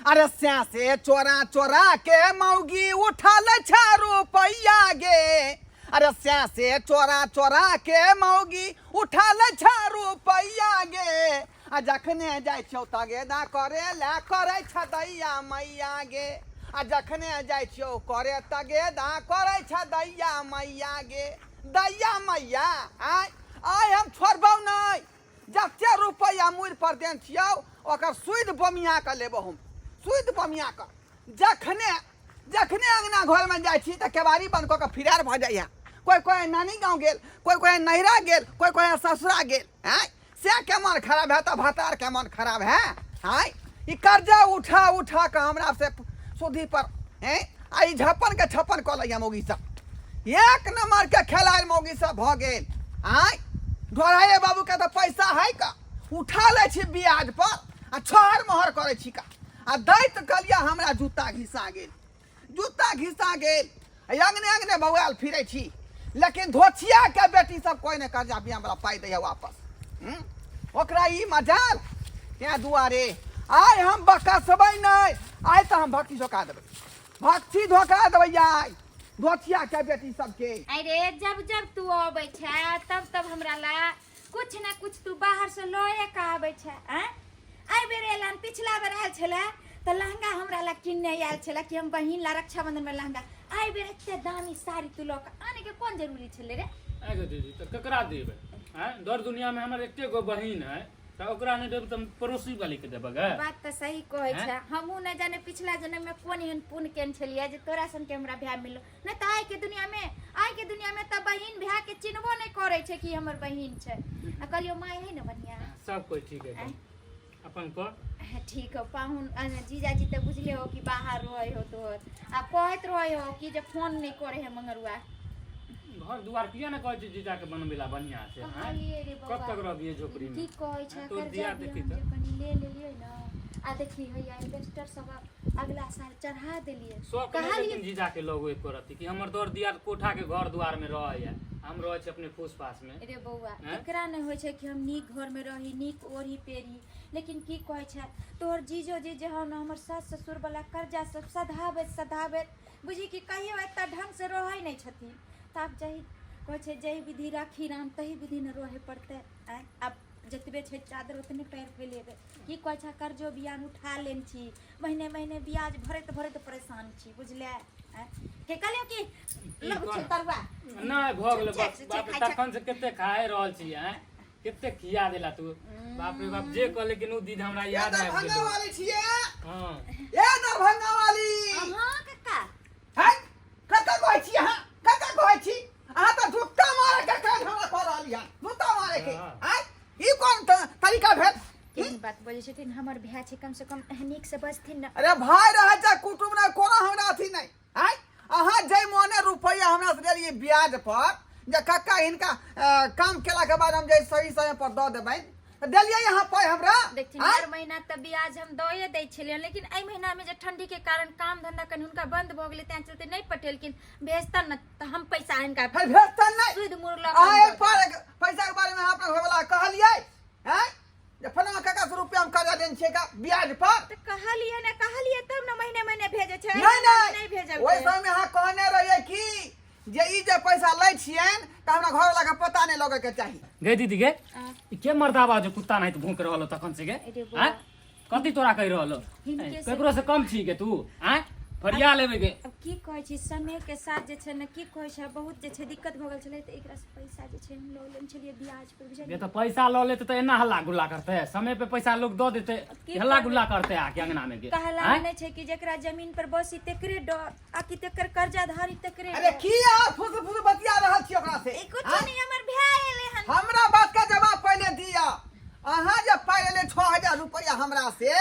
अरे स्या से चोरा चोरा के मौगी उठल छ रुपैया गे। अरे स्या से चोरा चोरा के मौगी उठल छ रुपैया गे। आ जखने जाइ छियौ तगेदा करे ले करै छ दैया मैया गे। आ जखने जाइ छियौ करे तगेदा करै छ दैया मैया गे। दैया मैया आय आय हम छोड़बौ नहि। जते रुपैआ मुड़ि पर देने छियौ ओकर सुदि बमिया कऽ लेबौ हम, सुदि बमिया कऽ। जखने जखने अङ्गना घरमे जाइ छी तऽ केबाड़ी बन्द कऽ कऽ फिरार भऽ जाइए। कोइ कोइ नानी गाँव गेल, कोइ कोइ नैहरा गेल, कोइ कोइ ससुरा गेल। आँय से के मन खराब है तऽ भतार के मन खराब है। आँय ई कर्जा उठा उठा कऽ हमरा से सुधी पर हैं आ ई झप्पन के छप्पन कऽ लैया मौगी सब। एक नंबर के खेलाड़ मौगी सब भऽ गेल। आँय ढोढ़ाइए बाबू के तऽ पैसा है का, उठा लै छी ब्याज पर आ छहर मोहर करै छी का। आ दैत कहलियै हमरा जूता घिसा गेल, जूता घिसा गेल। अंगने अंगने बौआल फिरै छी, लेकिन धोछिया के बेटी सब कोई ने कर्जा बिया वाला पाई दैया वापस। ओकरा ई मजाल। तें दुआरे आइ हम बकसबै नहि, आइ तऽ हम भक्ति धोखा देबै, भक्ति धोखा देबै आइ धोछिया के बेटी सबके। अरे जब जब तू अबै छै तब तब हमरा ला कुछ ना कुछ तू बाहर से लए के आबै छै। आँय एहि बेर एलन, पिछला बेर आयल छलै तऽ लहंगा हमरा ला किनने आयल छलै कि हम बहिन ला रक्षाबंधन में लहंगा। एहि बेर एते दामी साड़ी तू लऽ के आने के कोन जरूरी छलै रे? आइ गो दीदी तऽ ककरा देबै? आँय दर दुनिया में हमर एके गो बहिन है तऽ ओकरा नहि देबै तऽ हम पड़ोसी वाली के देबै गे? बात तऽ सही कहै हैं? छै। हमहूँ नहि जाने पिछला जन्म में कोन एहन पुण्य केने छलियै जे तोरा सन के हमरा भाय मिललो। नहि तऽ आइ के दुनिया में तऽ बहिन भाय के चिन्हबो नहि करै छै कि हमर बहिन छै। आ कहलियो माय है ने बढ़िया? सब कोई ठीक है। आँय? अपन कर। हाँ, ठीक हो पाहुन। जीजाजी तऽ बुझले हो कि बाहर रहै हो तोहर, आ कहैत रहै हो कि जे फोन नहि करे है मंगरुआ। घर दुआर किया ने कहै छै जीजा के बनबै ला बढ़िया से? आँय? कहलियै रे कब बौआ। तक रहबियै झोपड़ी में? की कहै छै? तोर कर्जा दिया देखी बियान तऽ। जे कनि ले लेलियै ने, आ देखी हैया इन्वेस्टर सब अगला साल चढ़ा देलियै। शौक नहि कहलियै लेकिन जीजा के लगो एको रत्ती कि हमर दर दियाद कोठा के घर दुआर में रहैया, हम रहै छी अपने फूस फास में। रे बौआ हैं? एकरा नहि होइ छै कि हम नीक घर में रही, नीक ओढ़ी पेढ़ी, लेकिन की कहै छै तोहर जीजो जी जे हौ ने हमर सास ससुर वाला कर्जा सब सधाबैत सधाबैत बुझी कि कहियो एतऽ ढंग से रहै नहि छथिन। तऽ आब जही कहै छै जही विधि राखी राम तही विधि ने रहै पड़तै। आँय आब जतबे छै चादर ओतने पैर फैलेबै। की कहै छै कर्जो बियान उठा लेने छी, महीने महीने ब्याज भरैत भरैत परेशान छी बुझले। आँय के कहलियौ कि की लग छै कोन? तरुआ नहि भऽ गेलै। चुपचाप से बाप रे, खाइ छै। तखन से कते खाए रहल छी। आँय कते खिया देला तू, बाप रे बाप। जे कह लेकिन उ दीद हमरा ए याद आबि दरभंगा गेलो। वाली छियै? हाँ। ए दरभंगा वाली। हाँ कक्का। है कक्का कहै छी अहाँ? कक्का कहै छी अहाँ? तऽ जूता मारे के काज हमरा कऽ रहली हन, जूता मारे के। हाँ। आँय ई कोन तरीका भेल? केहन बात बजै छथिन? हमर भाय छै, कम से कम नीक से बजथिन ने। अरे भाय रहै छै कुटुम नहि, कोनो हमरा अथी नहि। आँय अहाँ जै मोने रुपैआ हमरा से लेलियै ब्याज पर जे कक्का हिनका काम केला के बाद हम जे सही समय पर दऽ देबै, तऽ देलियै अहाँ पाइ हमरा? देखथिन आँय? हर महीना तऽ ब्याज हम दए दै छलियै, लेकिन एहि महीना में जे ठंडी के कारण काम धंधा कनि हुनका बंद भऽ गेलै तें चलते नहि पठेलखिन। भेजतन ने तऽ हम पैसा हिनका फेर भेजतन नहि? सुदि मुड़ लऽ अहाँ कऽ एहि पर पैसा के बारे में अहाँ अपना घरवाला के कहलियै? आँय जे फलाना काका से रुपया हम कर्जा देने छियै का ब्याज पर? तऽ कहलियै ने, कहलियै तब ने महीने महीने भेजै छै। नहि एहि महीना नहि नहि भेजलकै। ओहि समय में अहाँ कहने रहियै कि जे ई जे पैसा लै छियनि तऽ हमरा घरवाला के पता नहि लगै के चाही। गे दीदी गे, आ। ई के मर्दाबा जो कुत्ता नहीं भूक रहल हो तखन से गे? अरे बौआ। आँय कथी तोरा कहि रहल हो? हिनके से- केकरो से कम छी गे तू? आँय फरिया लेबै गे। अब की कहै छी, समय के साथ जे छै ने की कहै छै बहुत जे छै दिक्कत भऽ गेल छलै तऽ एकरा से पैसा जे छै हम लऽ लेने छलियै ब्याज पर बुझलियै। गे तऽ पैसा लऽ लेते तऽ एना हल्ला गुल्ला करते? समय पे पैसा लोग दऽ देते की हल्ला करबै? गुल्ला करते आके अंगना में गे? कहला आँय? नहि छै कि जेकरा जमीन पर बसी तेकरे डर आ कि तेकर कर्जाधारी तेकरे अरे डर। की अहाँ फुस फुस बतिया रहल छी ओकरा से? ई कुछो आँय? नहीं, हमर भाय एलै हन। हमरा बात के जवाब पहले दिया। अहाँ जे पाइ लेले 6000 रुपया हमरा से,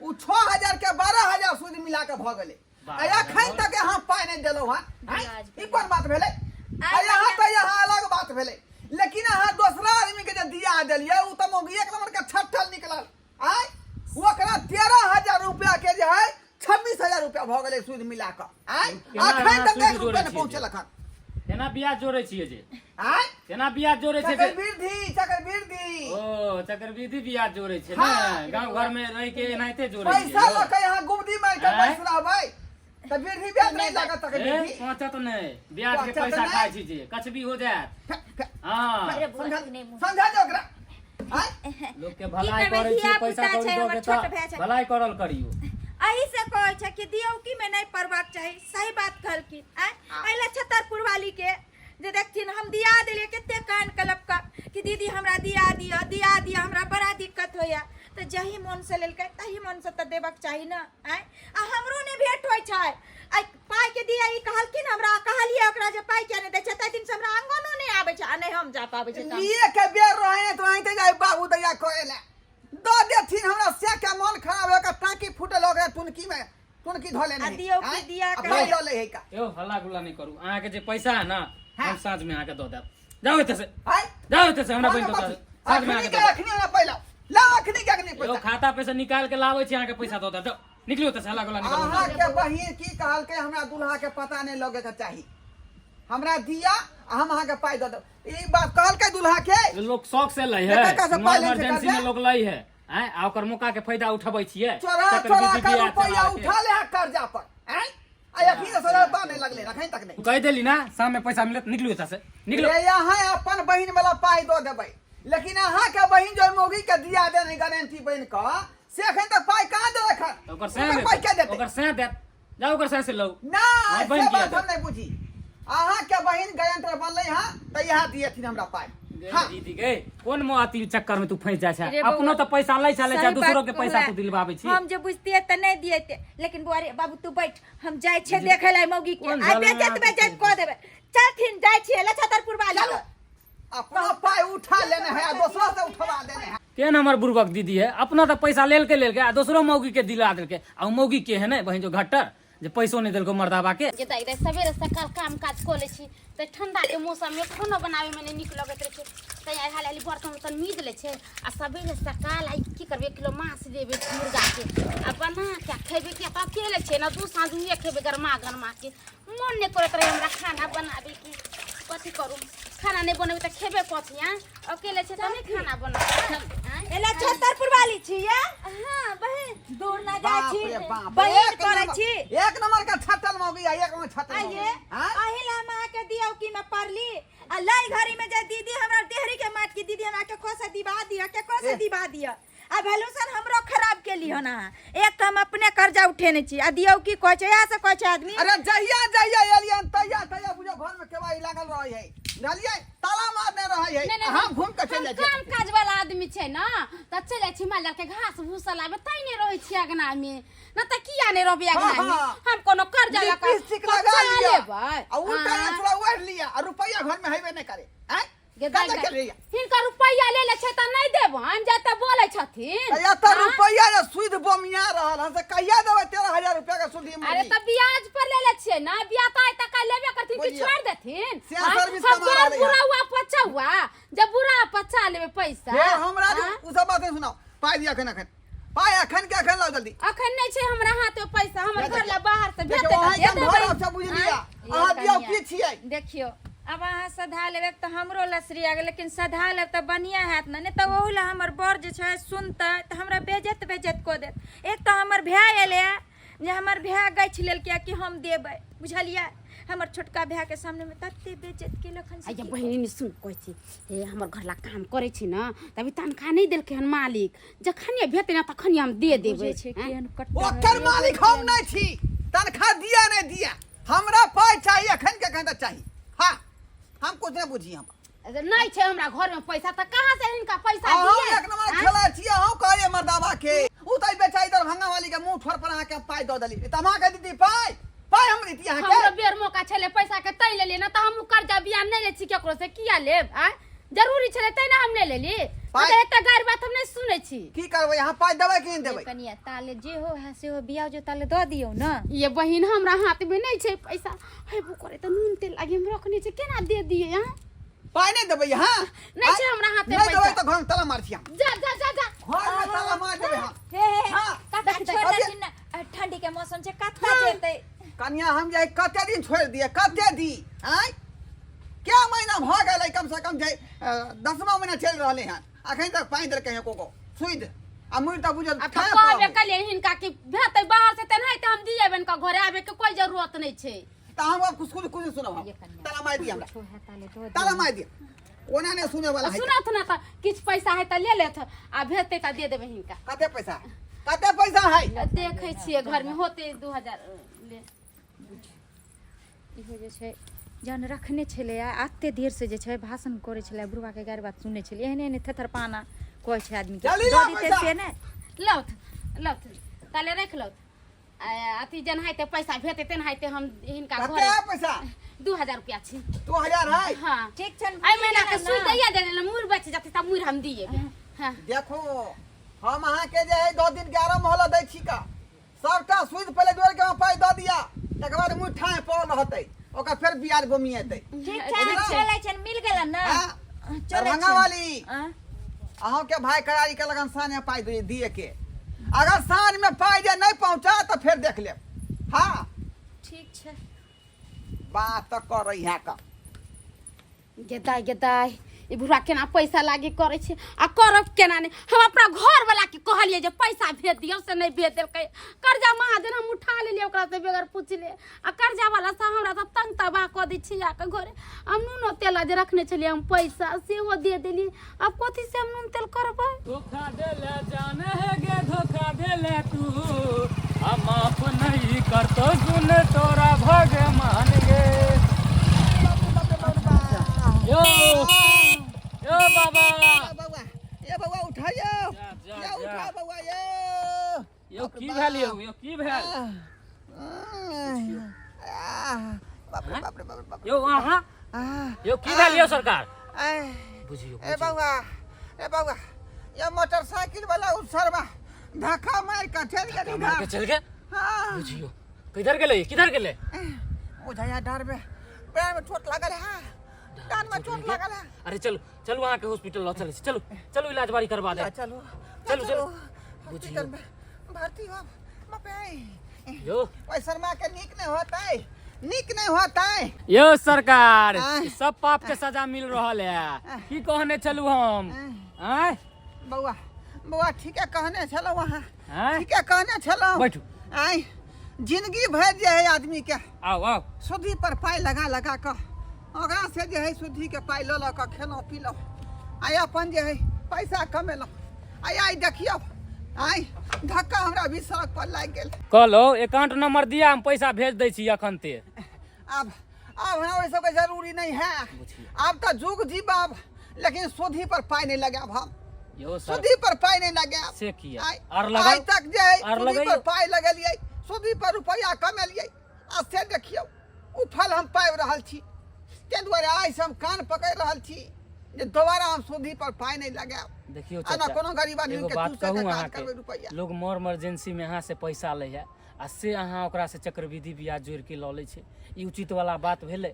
उ 6000 के 12,000 सूद मिला के भऽ गेलै। बारह आ हजार एखन भऽ तक अहाँ पाइ नहि देलहुँ हन। आँय? ब्याज ई कोन बात भेलै? आइ आ यहाँ महिना- तऽ यहाँ अलग बात भेलै, लेकिन अहाँ दोसरा आदमी के जे दिया देलियै उ तऽ मौगी एक नंबर के छट्ठल निकलल। आँय ओकरा 13,000 रुपया के जे है 26,000 रुपया भऽ गेलै सूद मिला कऽ। आँय केना एखन अहाँ तक सूद एक जोड़ै रुपया नहि छियै पहुँचल जे? एखन। केना ब्याज जोड़ै छियै जे? आँय केना ब्याज जोड़ै छै जे? चक्रवृद्धि, चक्रवृद्धि। ओ चक्रवृद्धि ब्याज जोड़ै छै ने? हाँ। गाँव घर में रहि के एनाहिते जोड़ै छियै पैसा यौ। लऽ के यहाँ गुबदी नहीं लागत तक ए, दीदी पहुँचत नहीं ब्याज के पहुँचत पैसा नहि। खाइ छी जे कछ भी हो जायत हाँ अरे बुआ, समझा नहि मुँह। समझा दे ओकरा आँय? लोक के भलाई करबै, करै छी धिया पैसा पुता कौड़ी छै, दऽ हमर के छोट तऽ भाय छै। भलाई करल करियौ। एही से कहै छै कि दियौकी में नहीं पड़बाक चाही। सही बात कहलखिन। आँय, एहि ला छतरपुर वाली के जे देखथिन हम दिया देलियै कते कान कलप का कि दीदी हमरा दिया दिअ दिया दिअ, हमरा बड़ा दिक्कत होइया, तऽ जही मोन से लेलकै तही मोन से तऽ देबक चाही ने। आँय, आ हमरो नहि भेंट होइ छै। आइ पाइ के दिया ई कहलखिन, हमरा कहलियै ओकरा जे पाइ किया नहि दै छै, ताहि दिन से हमरा आंगनो नहि आबै छै आ नहि हम जा पाबै छै काम। लिए के बेर रहे तो आइते जाय बाबू दैया करे ले दऽ देथिन हमरा से के मन खराब हो के टाँकी फूटल हो गया टुनकी में टुनकी धो लेने आ है। दियौ कि आँय? दिया आ के- पाइ लऽ लै है का। यौ हल्ला गुल्ला नहि करू, अहाँके जे पैसा है ना हाँ। हम साँझ में अहाँके दऽ देब। जाउ एतऽ से, आँय? जाउ एतऽ से, हमरा बहिन कोन दऽ बात? देब साँझ में अखनी अहाँके के दऽ देब। अखनी हमरा पैसा लाउ, अखनी के अखनी यौ पैसा खाता पैसा निकाल के लाबै छी, अहाँके पैसा दऽ देब। जाउ निकलू एतऽ से, हल्ला गुल्ला नहि करू। अहाँ के बहिन की कहलकै, हमरा दूल्हा के पता नहीं लगे के चाही, हमरा दिया आ हम अहाँ के पाइ दऽ देब, ई बात कहलकै दूल्हा के। लोग शौक से लै है, एकर से पाइ लै छै इमरजेंसी कर्जा? में लोग लै है, आँय, आ ओकर मौका के फायदा उठबै छियै। चोरा चक्रवृद्धि चोरा के ब्याज रुपया चला के। उठा ले है कर्जा पर। आँय? आ अखनी तऽ सजा पा नहीं लगले अखन तक नहीं। कहि देली ना शाम में पैसा मिलत, निकलू एतऽ से, निकलू। रे अहाँ अपन बहिन वाला पाइ दऽ देबै, लेकिन अहाँ के बहिन जो मौगी के दिया देने गारंटी बनि कऽ से अखन तक पाइ कहाँ देलक हन? तऽ ओकर सैं ओकर पाइ के देत, देतै? ओकर सैं देत, जाउ ओकर सैं से लौ। ना हाँ, से बहिन किया बात हम देत? नहीं बुझी। अहाँ के बहिन गारंटर बनलै हँ तऽ इएह दिएथिन हमरा पाइ। गे हाँ। दीदी गे, कोन मोहती चक्कर में तू फंस जाइ छै? रे बौआ, अपनो तऽ पैसा लै छलै, सही दूसरो बात के पैसा कहला। तू दिलवाबै छी। हम जे बुझतियै तऽ नहि दियते, लेकिन बौआ रे बाबू तू बैठ, हम जाइ छियै देखै ला मौगी के, कोन आइ झलना बेजत छै? बेजत कऽ देबै। चलथिन जाइ छियै लछतरपुर वाली। चलू, अपना पाइ उठा लेने है आ दोसरो से उठवा देने है। केहन हमर बुड़बक दीदी है, अपना तऽ पैसा लेलकै लेलकै आ दोसरो मौगी के दिला देलकै। आ उ मौगी के है ने बहिन जो घट्टर जे पैसो नहि देलको मर्दाबा के। जे दाइ दाइ सवेरे सकाल काम काज कऽ लै छी तऽ ठंडा के मौसम में खानो बनावे में नहि नीक लगैत रहै छै, तैं आइ हाल हाली बर्तन उर्तन मीज लै छै आ सवेरे सकाल आइ की करबै, 1 किलो माछ देबै मुर्गा के आ बना के आ खेबै के तऽ अकेले छै ने, 2 साँझ उहे खेबै गरमा गरमा के। मन नहि करैत रहै हमरा खाना बनाबे के, कथी करू, खाना नहि बनेबै तऽ खेबै कथी? आँ, अकेले छै तऽ नहि खाना बनबै। एला छतरपुर वाली छी ये? हाँ बहिन। दूर ना जाइ बाप छी, रे बाप, बहिन एक करै नंबर- छी। एक नंबर का छतल मौगी है, एक नंबर छतल मौगी। आइए हाँ? अही ला हम अहाँके दियौ की में पड़ली आ लाई घड़ी में जे दीदी हमरा देहरी के माट की दीदी हमरा के खोसे दिबा दिअ, के खोसे ए। दिबा दिअ, आ वैल्यूशन हमरो खराब केली हन अहाँ। एक तऽ हम अपने कर्जा उठेने छी आ दियौ की कहै छै, इएह से कहै छै आदमी। अरे जहिया जहिया एलियन तहिया तहिया बुझो घर में केवाड़ी लागल रहै है, बुझलियै, ताला मारने रहै है, नहीं, नहीं, हम घूम के चलि हम जाइ छियै। काम काज वाला आदमी छै ना, तऽ चलि जाइ छी माल के घास भूसा लाबे, तै नहि रहै छी अगना में, न तऽ किया नहि रहबै अगना में? हाँ, हाँ। हम कोनो कर्जा लऽ कऽ लिपस्टिक लगा बचा लिअ लेबै। आ उल्टा हाँ। अचरा ओढ़ि लिअ आ रुपैआ घर में हेबे नहि करे। आँय? गे दाइ कतऽ दाइ, गेल रहियै? हिनकर रुपैआ ले लै छै तऽ नहि देबनि, जतऽ बोलै छथिन। तऽ एतऽ हाँ? रुपैआ जे सुदि बोमिया रहल हन से कहिया देबै 13,000 रुपैआ के सुदि अरे मुरली? तऽ ब्याज पर ले लै छियै ना, ब्याज तऽ आइ तक लेबे करथिन कि बोलियौ। छोड़ि देथिन? से हाँ? सर्विस हम कमा बड़ रहलै हन। बुरा हुआ पच्चा हुआ, जब बुरा पच्चा लेबै पैसा। हे हमरा जे हाँ? उ सब बात नहि सुनाउ, पाइ दिअ अखन अखन, पाइ अखन के अखन लाउ जल्दी। अखन नहि छै हमरा हाथ में पैसा, हमर देखियौ। घर ला बाहर से देखियौ, भेटतै तऽ अहाँके दे हम देबै। घर आब बुझि लिअ, आँय? अहाँ दियौ कनिया। की छियै? देखियौ अब अहाँ सधा लेबै तऽ हमरो लसरी आ गेल, लेकिन सधा लेब तऽ बढ़िआँ हैत ने, नहि तऽ ओहू लए हमर बर जे छै सुनतै तऽ हमरा बेजत बेजत कऽ देत। एक तऽ हमर भाय एलै जे हमर भाय गछि लेलकै कि हम देबै, बुझलियै, हमर छोटका भायके सामनेमे तते बेजत केलक हन से आइया की बहिनी सुन, कहै छी हे हमर घर ला काम करै छी ने तभी तनखा नहि देलकै हन मालिक, जखन भेटै ने तखन हम दे देबै। बुझै छै आँय? केहन कट्टर है। ओकर मालिक हम नहि छी, तनखा दिया नहि दिया, हमरा पाइ चाही अखन के अखन तऽ चाही। हाँ, हम कुछ नहि बुझी हम। अरे नहि छै हमरा घर में पैसा तऽ कहाँ से हिनका पैसा अहूँ दियै? एक नंबर आँय? खेला छी, अहूँ कहलियै मर्दाबा के उ तऽ बेचारी दरभंगा वाली के मुंह ठोर पर अहाँके पाइ दऽ देली, तऽ हम अहाँके दीदी पाइ पाइ हम दैती अहाँके। हमरो बेर मौका छलै पैसा के तै लेलियै ना, तऽ हम कर्जा बिया नहि लै छी केकरो से, किया लेब? आँय, जरूरी छलै तै ने हम नहि लेली, पाइ- तऽ एते गारि बात हम नहि सुनै छी। की करबै अहाँ, पाइ देबै कि नहि देबै? कनिया ताले जे हो है से हो, बियाह जो ताले दऽ दियौ ने। ये बहिन हमरा हाथ में नहीं छै पैसा, हेबो करे तऽ नून तेल लागी हम रखने छै, केना दे दिए? यहाँ पाइ नहि देबै अहाँ? नहि छै हमरा हाथ में नहि देबै पैसा। तऽ घर में ताला मार छी हम। जा जा जा जा, घर में ताला मार देबै हम। हे हे हे, हाँ। काका देखी, छोड़ अभी- देथिन ने, ठंडी के मौसम छै, कत्ता जेतै? कनिया हम जे कते दिन छोड़ि दिए, कते दी? आँय, क्या महीना भऽ गेलै, कम से कम जे 10वां महीना चलि रहलै हन, अखन तक पानि देलकै हन कोको सुइद आ मुड़ि तऽ बुझल आब तऽ खाए कहबे पड़ल। कलियै हिनका कि भेटतै बाहर से तेनाहिते हम दिएबनि ककरो। के घरे आबे के कोई जरूरत नहीं छै। तऽ हम आब कुछ कुछ कुछ सुनब हम। ये कन्या। ताला मारि दिअ हमरा। कुछो है ताले दो ताला मारि दिअ, ओना नहि सुने वाला है। सुनत ना तऽ किछु पैसा है तऽ ले लेत आ भेजतै तऽ दे देबै हिनका। कते पैसा है? कते पैसा है? देखै छियै घर में होते 2000 ले। इहो जे छै जहन रखने छलै आ एते देर से जे छै भाषण करै छलै, बुढ़बाके गारि बात सुनै छलै, एहने एहने थेथर पाना कहै छै आदमीके जल्दी दऽ लाउ दितै पैसा। से नहि। लौथ लौथ ताले राखि लौथ आ अथी जेनाहिते पैसा भेटतै तेनाहिते हम हिनका कते घरे है पैसा? 2000 रुपया छै। 2000 है? हाँ। ठीक छनि। एहि महीना के सुइ दैया दे देने मुर बचि जेतै तऽ मुर हम दिए। हाँ। देखो, हम अहाँके जे है 2 दिन 11 मोहलत दै छी का, सबटा सूद पहिले जोड़ के हम पाइ दऽ दिया, तकर बाद मुँह ठाए पड़ल रहतै, ओकर फेर बियाज गोमिएतै। ठीक छै, चलै छनि, मिल गेलनि ने? हाँ। चलै दरभंगा छनि। वाली। आँ? अहूँके भाई करारी के लगन साँझ में पाइ दिए के, अगर साँझ में पाइ जे नहीं पहुँचा तऽ फेर देख लेब। हाँ। ठीक छै। बात तऽ करै है का। गेदाय गेदाय, ई बुढ़ा केना पैसा लागी करै छै आ करब केना नहि। हम अपना घरवला के कहलियै जे पैसा भेज दियौ, से नहि भेज देलकै। कर्जा महाजन हम उठा लेलियै ओकरा से बगैर पुछले, आ कर्जा वाला से हमरा तऽ तंग तबाह कऽ दै छै आके घरे। हम नूनो तेल जे रखने छलियै हम पैसा सेहो दे देलियै, आब कथी से हम नून तेल करबै? धोखा देले जाने है गे, धोखा देले तू, हम माफ नहीं करतो सुन तोरा भगवान गे। यो यो बाबा। बौआ, ए बौआ, उठाइयो। जा, जा, यो जा। उठा बौआ, यो। यो की भेल यौ? यो की भेल? बाप रे बाप रे बाप रे बाप रे। यौ अहाँ, यौ की भेल यौ सरकार? बुझियौ। ए बौआ, ए बौआ, ये मोटरसाइकिल वाला उसरवा धक्का मार के चल गेल। मार के चल गेल? हाँ। बुझियौ, किधर गेलै, किधर गेलै? बुझाया डर में पैर में चोट लागल है, डांड में चोट लागल है। अरे चलू चलू, अहाँके हॉस्पिटल लऽ चलै छी, चलू चलू, इलाज बारी करवा दे। चलू। चलू, चलू। हॉस्पिटल में भर्ती हो बाप। यो ओइ शर्मा के नीक नहीं होतै, नीक नहीं होतै। यो सरकार, आँय। सब पाप के सजा मिल रहल है। की कहने चलू हम? आँय? बौआ, बौआ, ठीके कहने छलहुँ अहाँ। आँय? ठीके कहने छलहुँ। बैठू। आँय, जिंदगी भरि जे है आदमी के आउ आउ सुधी पर पाइ लगा लगा कऽ ओकरा से जे है सुधी के पाइ लऽ लऽ कऽ खेलहुँ पीलहुँ, आइ अपन जे है पैसा कमेलहुँ, आइ आइ देखियौ आइ धक्का हमरा भी सड़क पर लागि गेल। कहलो अकाउंट नंबर दिया, हम पैसा भेज दै छी अखन ते। आब आब हमरा ओहि सबके जरूरी नहीं है। आब तऽ जुग जीबब, लेकिन सुधी पर पाइ नहीं लगायब हम। यो सर, सुधी पर पाइ नहीं लगायब। से किया? आइ आर लगाउ? आइ तक जे है आर सुधी पर लगैयौ? पाइ लगेलियै, सुधी पर रुपैआ कमेलियै, आ से देखियौ ओ फल हम पाबि रहल छी। ताहि दुआरे आइ से हम कान पकड़ि रहल छी जे दोबारा हम सुधी पर पाइ नहीं लगायब। देखियौ आ ना चाचा, कोनो गरीब आदमी एगो के बात चूसै के कहूँ काज अहाँके, करबै रुपैआ। लोग मोर इमरजेंसी में अहाँ से पैसा लै है आ से अहाँ ओकरा से चक्रवृद्धि ब्याज जोड़ के लऽ लै छै, ई उचित वाला बात भेलै?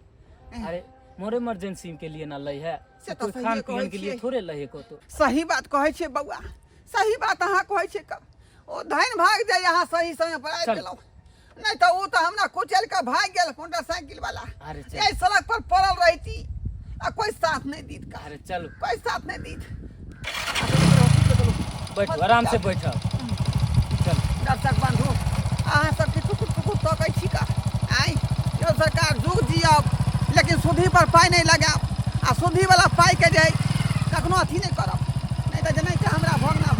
अरे मोर इमरजेंसी के लिए ना लै है, से तऽ कोई सहिए खान कहै पियन के लिए छियै। थोड़े लै है कतौ। सही बात कहै छियै बौआ, सही बात अहाँ कहै छियै। कब ओ धनि भाग जाय अहाँ सही समय पर आबि चल। गेलहुँ, नहीं तऽ ओ तऽ हमरा कुचलि कऽ भागि गेल मोटरसाइकिल वाला। अरे चल। एहि सड़क पर पड़ल रहिती आ कोई साथ नहीं दीत का। अरे चलू। कोई साथ नहीं दीत। बैठू, आराम से बैठब, चल। दर्शक बंधु, अहाँ सबके टुकुर टुकुर तकै छी का। आँय यौ सरकार, जुग जियब लेकिन सुधी पर पाइ नहीं लगायब, आ सुधी वाला पाइके जे है कखनो अथी नहीं करब, नहीं तऽ जेनाहिते हमरा भोगना